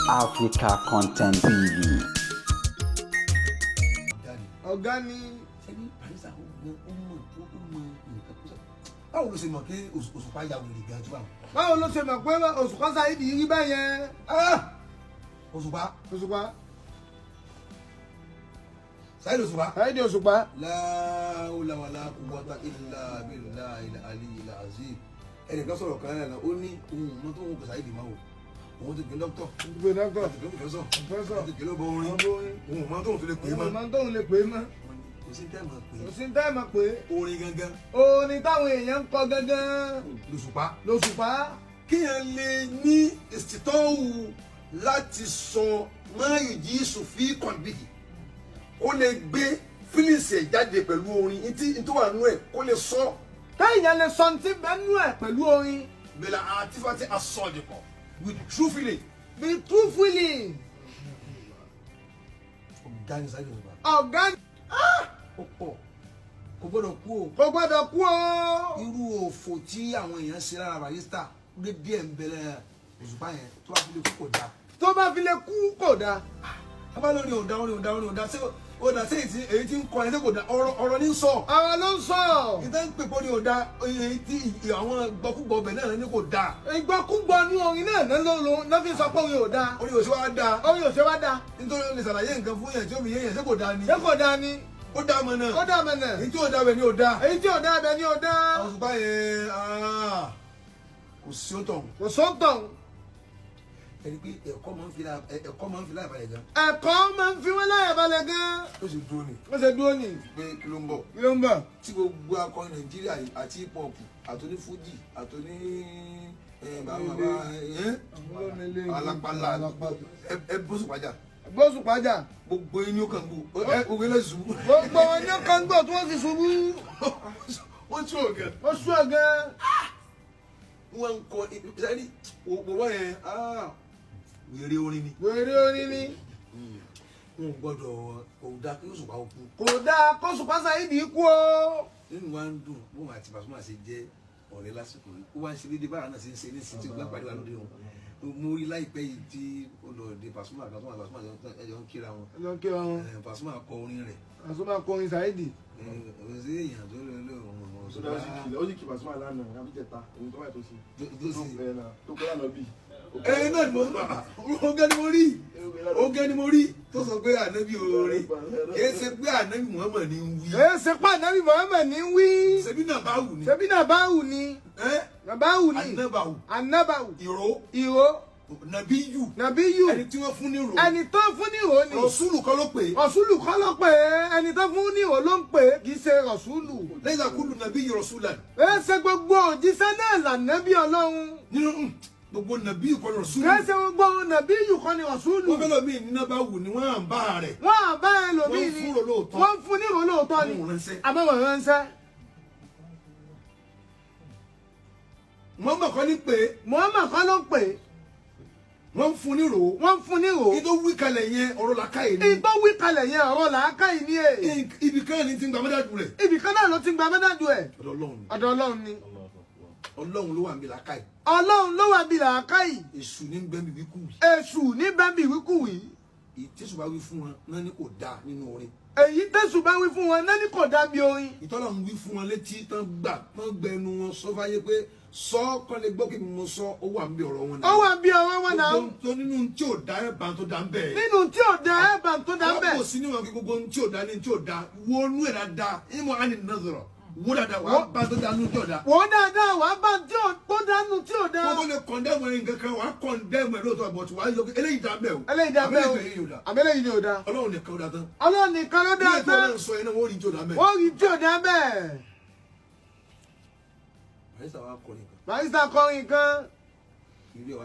Africa Content TV. Ọ̀gá ni. Ṣebí Barrister, ó gbọ́n, ó mọ̀, ó mọ nǹkan tó sọ. Báwo ló ṣe mọ̀ pé Òṣùpá ya wèrè gan tó bá wọn? Báwo ló ṣe mọ̀ pé Òṣùpá Saheed rí bẹ́yẹn? Ah! Òṣùpá. Òṣùpá. Saheed Òṣùpá. Saheed Òṣùpá. La hawla wala quwwata illa billahil aliyyil azim. Ẹnìkan sọ̀rọ̀ kan náà, ó ní ohun mọ́ tó ń kọ Saheed máa wò, òun ti gbé dókítọ̀. Gbé dókítà. Ti gbé professor. Professor. Ti gbé lóbo orin. Ọmọ orin. Ohun mọ́ tóun tó lè pè é mọ́. Òun mọ̀ tóun lè pè é mọ́. Kò sí tẹ́ mọ̀ pé Kò sí tẹ́ mọ̀ pé orin gangan orin táwọn èèyàn ń kọ gangan lòṣùpá. Lòṣùpá. Kíyàn lè ní ìsìtọ́wù láti sọ máyìjí sùfí kọ̀ǹbìkì, kó lè gbé feelings ẹ̀ jáde pẹ̀lú orin ntí tó wà nú ẹ̀, kó lè sọ. Téèyàn lè sọ ní ti bẹ́ẹ̀ nú ẹ̀ pẹ̀lú orin. Bẹ̀rẹ̀ àtifàtì asọ̀dìkọ̀ with true feeling. With true feeling. Ọ̀gá ni Saheed Òṣùpá. Ọ̀gá. Ó pọ̀, kò gbọ́dọ̀ kú o. Kò gbọ́dọ̀ kú o. Irú òfò tí àwọn èèyàn ṣe lára Barrister gbé díẹ̀ ń bẹ̀rẹ̀ Òṣùpá yẹn, tó bá fi lè kú, kò dáa. Tó bá fi lè kú, kò dáa. Abá lórí òdà, orin òdà, orin òdà, ṣé òdà, ṣé èyí tí ń kọ ẹ̀ ṣé kò dá? Ọ̀rọ̀ ọ̀rọ̀ ní sọ. Ọ̀rọ̀ ló ń sọ. Ìtàn ń pè pé orin òdà, èyí tí àwọn gbọkúgbọ ọbẹ̀ náà ní kò dáa. Ìgbọ́kúgbọ́ ní orin náà ló fi sọ pé orin ò dáa. Orin òṣè wa dáa. Orin ò ṣe wá dáa. Nítorí ó lè ṣàlàyé nǹkan fún yẹn tí ó fi yé yẹn, ṣé kò dáa ni? Ṣé kò dáa ni? Ó dáa mọ̀ náà. Ó dáa mọ̀ náà. Èyí tí ò dáa bẹ̀ ni ò dáa. Èyí tí ò dáa bẹ̀ ni ò dáa. Àwọn Òṣùpá yẹn, kò sí ó tọ̀. Kò sóńtọ̀. Ẹni pé ẹ̀kọ́ máa ń fi láyà balẹ̀ gan. Ẹ̀kọ́ máa ń fi wọ́n láyà balẹ̀ gan. Ó sì dúró ni. Ó ṣe dúró ni. Pé kí ló ń bọ̀? Kí ló ń bọ̀? Tí gbogbo akọrin Nàìjíríà yìí, àti hip hop, àtòní fújì, àtòní bàbá bàbá alápàlà, ẹ bóṣùpá jà. Bóṣùpá jà. Gbogbo yín ní ó kàn gbó ẹ, gbogbo yín lè ṣubú. Gbogbo wọn ní kan gbọ́ tí wọ́n sì ṣubú. Wọ́n tún ọ̀gá. Ó sú ọ̀ gan. Wọ́n ń kọ sẹ́ni òpó yẹn, wèrè orin ni. Wèrè orin ni. Wọn ò gbọ́dọ̀, kò dáa kí Òṣùpá ó kú. Kò dáa kóṣùpá Saheed kú o. Nínú wa ń dùn bóun àti Pasuma ṣe jẹ́ ọ̀rẹ́ lásìkò yìí, ó wá ń ṣe déédéé báwa náà ṣe ń ṣe ní sí tí gbá pàdé wa lóde wọn. Mo rí láìpẹ́ yìí tí ó lọ dé Pasuma kan tó wà, Pasuma ẹjọ́ ń kíra wọn. Lọ kí wọn. Pasuma kọ orin rẹ̀. Pasuma kọrin Saheed. Kò sí èèyàn tó lè lé òun Ó dá, ó sì kì Pasuma lánàá àbí jẹta, òun tó wáyé tó ṣe. Tó sì Ẹ náà tó kọ́ lánàá bí. Ẹ náà ni mo oge ni mo rí, oge ni mo rí tó sọ pé ànábì orin, kìí ṣe pé ànábì Muhammad ní ń wí. Kìí ṣe pé ànábì Muhammad ní wí. Ṣebí náà bá wù ní. Ṣebí náà bá wù ní. Ẹ. Náà bá wù ní. Ànábàwù. Ànábàwù. Ìró. Ìró. Nàbíyù. Nàbíyù. Ẹni tí wọ́n fún ní ìró. Ẹni tó fún ní ìró ni. Rọ̀ṣúlù kọ́ ló pè é. Rọ̀ṣúlù kọ́ ló pè é, ẹni tó fún ní ìró ló ń pè é, kì í ṣe rọ̀ṣúlù. Lẹ́yìn àkúlù nàbíyù rọ̀ṣúlà. Ẹ ṣe gbogbo òjíṣẹ́ náà lànàbí Ọlọ́run. Nínú gbogbo nàbíyù kọ́ ni rọ̀ṣúlù. Kì í ṣe gbogbo nàbíyù kọ́ ni rọ̀ṣúlù. Wọ́n fẹ́ lọ mí ní nábà wù ni wọ́n à ń bá rẹ̀. Wọ́n à bá ẹlòmíì Wọ́n ni. fún ìró lóòótọ́. Wọ́n fún ní ìró lóòótọ́ ni. Wọ́n ránṣẹ́. Àmọ́ wọ́n ránṣẹ́. Muhammad kọ́ ní pé. Muhammad kọ́ ló ń pè é. Wọ́n ń fún ní ìró. Wọ́n ń fún ní ìró. Kí tó wí kalẹ̀ yẹn, ọ̀rọ̀ làákàyè ni. Ìgbọ́ wí kalẹ̀ yẹn, ọ̀rọ̀ làákàyè ni è. Ibì kan ní ti ń gba mọ́dàdù rẹ̀. Ibì kan náà ló ti ń gba mẹ́dàdù ẹ̀. Ọ̀dọ̀ Ọlọ́run ni. Ọ̀dọ̀ Ọlọ́run ni. Ọlọ́run ló wà níbi làákàyè. Ọlọ́run ló wà bí làákàyè. Èṣù ní bẹ́ẹ̀ bíbí kú wì. Èṣù ní bẹ́ẹ̀ wíkúwì. Ìtẹ̀sù bá wí fún wọn náà ní kò dáa nínú orin. Èyí tẹ̀sù bá wí fún wọn náà ní kò dá bí orin. Ìtọ́lọ̀ ń wí fún wọn létí tán gbà tán gbẹnu wọn sọ fáyé pé sọ kọ́ lè gbọ́ kí mo sọ, ó wà níbi ọ̀rọ̀ wọn. Ó wà bí ọ̀rọ̀ wọn náà. Gbogbo tó nínú tí ò dá ẹ̀ bá tó dá ń bẹ̀. Nínú tí ò dá ẹ̀ bá tó dá ń bẹ̀. Wọ́n kò sí níwọ̀n kí gbogbo tí ò dá ní tí ò dá wọnú ẹ̀ dáadáa ìmọ̀ á ní nàzọ̀rọ̀ wó dáadáa wàá bá tó dá nínú tí ò dá. Wò ó dáadáa, wàá bá tí ò tó dánú tí ò dá. Wọ́n tó lè condemn ẹ̀ nǹkan kan, wàá condemn ẹ̀ lóòótọ́, àbọ̀tí wàá yọ eléyìí dá bẹ́ẹ̀ o. Eléyìí dá bẹ́ẹ̀ o. Àbẹ́lẹ̀ yìí ò dá. Àbẹ́lẹ̀ yìí ò dá. Ọlọ́run nìkan ó dá tán. Ọlọ́run nìkan ló dá Ilé tí tán. Ọlọ́run sọ yẹn náà, wọ́n rí tí ò dá bẹ́ẹ̀. Wọ́n rí tí ò dá bẹ́ẹ̀. Barrister wa kọrin kan. Barrister kọrin kan. Ilé wa.